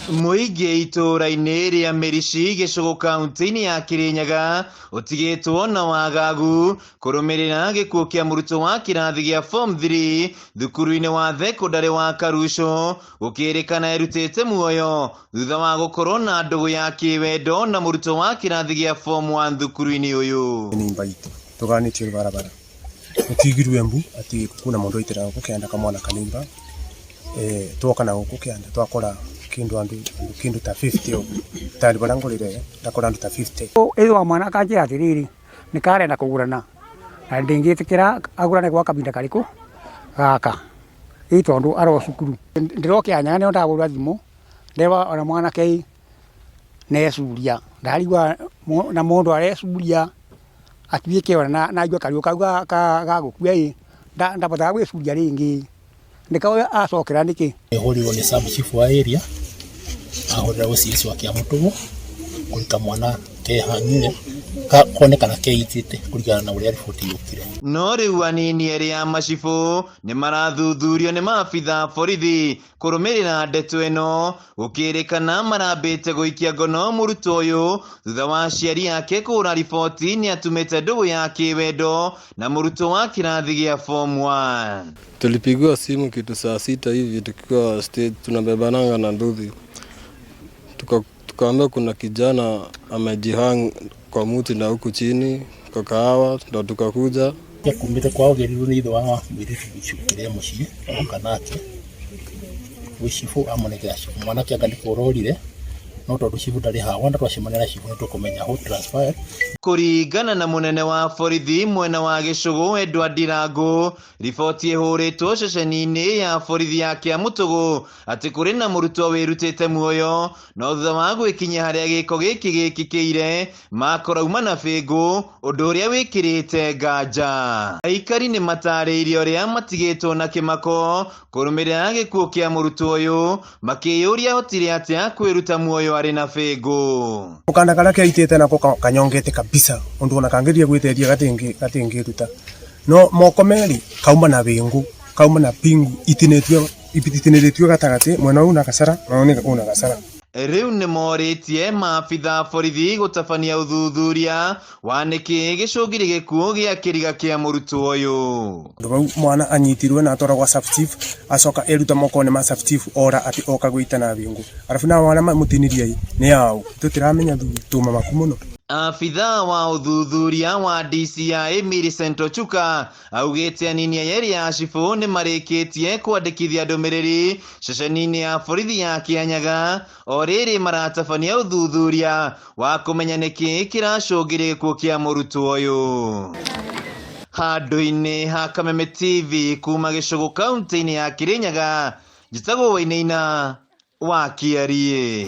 Mũingĩ itũũra-inĩ rĩa Mĩrici Gĩcũgũ kaunti-inĩ ya Kĩrĩnyaga ũtigĩtwo na wagagu kũrũmĩrĩra gĩkuũ kĩa mũrutwo wa kĩrathi gĩa form 3 thukuru-inĩ wa thekondarĩ wa Karucũ gũkĩrĩkana erutĩte muoyo thutha wa gũkorwo na ndũgũ ya kĩwendo na mũrutwo wa kĩrathi gĩa form 1 thukuru-inĩ ũyũ. Nyumba itũ tũganĩtio barabara gũtigirwe mbu atĩ kuna mũndũ aitĩra gũkũ kĩanda kamwana kanimba twoka na gũkũ kĩanda twakora kĩndũ andũ kĩndũ ta 50 ũguo tari barĩa ngorire ndakora andũ ta 50. Ĩthwa mwana akanjĩra atĩrĩrĩ nĩ karenda kũgũrana na ndingĩtĩkĩra agũrane gwa kahinda karĩkũ gaka ĩ tondũ aro cukuru. Ndĩrokĩra nyaga nĩo ndahũra thimũ nderwo ona mwanake necuria ndarigwo na mũndũ arecuria atuĩke ona naigua karuo kau ga gũkua ĩ ndabotaga gwĩcuria rĩngĩ nĩkaũ acokera nĩkĩ. Ĩhũrirwo nĩ sub chief wa area ahũrĩra OCS wa Kiamũtũgũ kũrika mwana kehang'ire konekana keitĩte kũringana na ũrĩa riboti yũkire. No rĩu anini erĩ a macibũ nĩ marathuthurio nĩ maabitha a borithi kũrũmĩrĩra ndeto ĩno gũkĩrĩkana marambĩte gũikia ngono mũrutwo ũyũ thutha wa aciari ake kũhũra riboti nĩ atumĩte ndũgũ ya kĩwendo na mũrutwo wa kĩrathi gĩa form 1. Tulipigiwa simu kitu saa 6 hivi tukiwa stage tunabebananga na nduthi, tukaambiwa kuna kijana amejihang kwa muti na huku chini kwa kahawa, ndo tukakuja. Kumĩte kwao gĩrirwo nĩ ithe wa mũirĩtu gũcokeria mũciĩ oka nake gwĩ cibũ amũnengera cibũ mwanake anga nĩ kũrorire no tondũ cibũ ndarĩ haha wona twacemania na cibũ nĩ tũkũmenya what transpired. Kũringana na mũnene wa borithi mwena wa Gĩcũgũ Edward Ndirangu, riboti ĩhũrĩtwo ceceni-inĩ ya borithi ya Kĩamũtũgũ atĩ kũrĩ na mũrutwo wĩrutĩte muoyo no thutha wa gwĩkinyia harĩa gĩko gĩkĩ gĩkĩkĩire makorauma na bĩngũ ũndũ ũrĩa wĩkĩrĩte nganja. Aikari nĩ matarĩirie ũrĩa matigĩtwo na kĩmako kũrũmĩrĩra gĩkuũ kĩa mũrutwo ũyũ makĩyũria ahotire atĩa kwĩruta muoyo arĩ na bĩngũ. Mukanda karia keitite nako kanyongete kabisa undu ona kangeria gwiteria gatingiruta no moko meri kauma na bingu kauma na pingu itinetio itinetio gatagati mwena una kasara na una kasara. Rĩu nĩ morĩtie maabitha borithi gũtabania ũthuthuria wa nĩkĩ gĩcũngire gĩkuũ gĩa kĩriga kĩa mũrutwo ũyũ. Bau mwana anyitirwe na atwarwo gwa sub chief acoka eruta moko-inĩ ma sub chief ora ati oka gwita na bingu arabu na wana mutinirie ni au tutiramenya tuma maku muno. Abitha wa ũthuthuria wa DCI Millicent Ochuka augĩte anini erĩ a cibũ nĩ marĩkĩtie kwandĩkithia ndũmĩrĩri ceceni-inĩ ya borithi ya Kĩanyaga o rĩrĩ maratabania ũthuthuria wa kũmenya nĩkĩ kĩracũngĩrĩria gĩkuũ kĩa mũrutwo ũyũ. Handũ-inĩ ha Kameme TV kuma Gĩcũgũ kaunti-inĩ ya Kĩrĩnyaga, njĩtagwo Wainaina wa Kĩariĩ.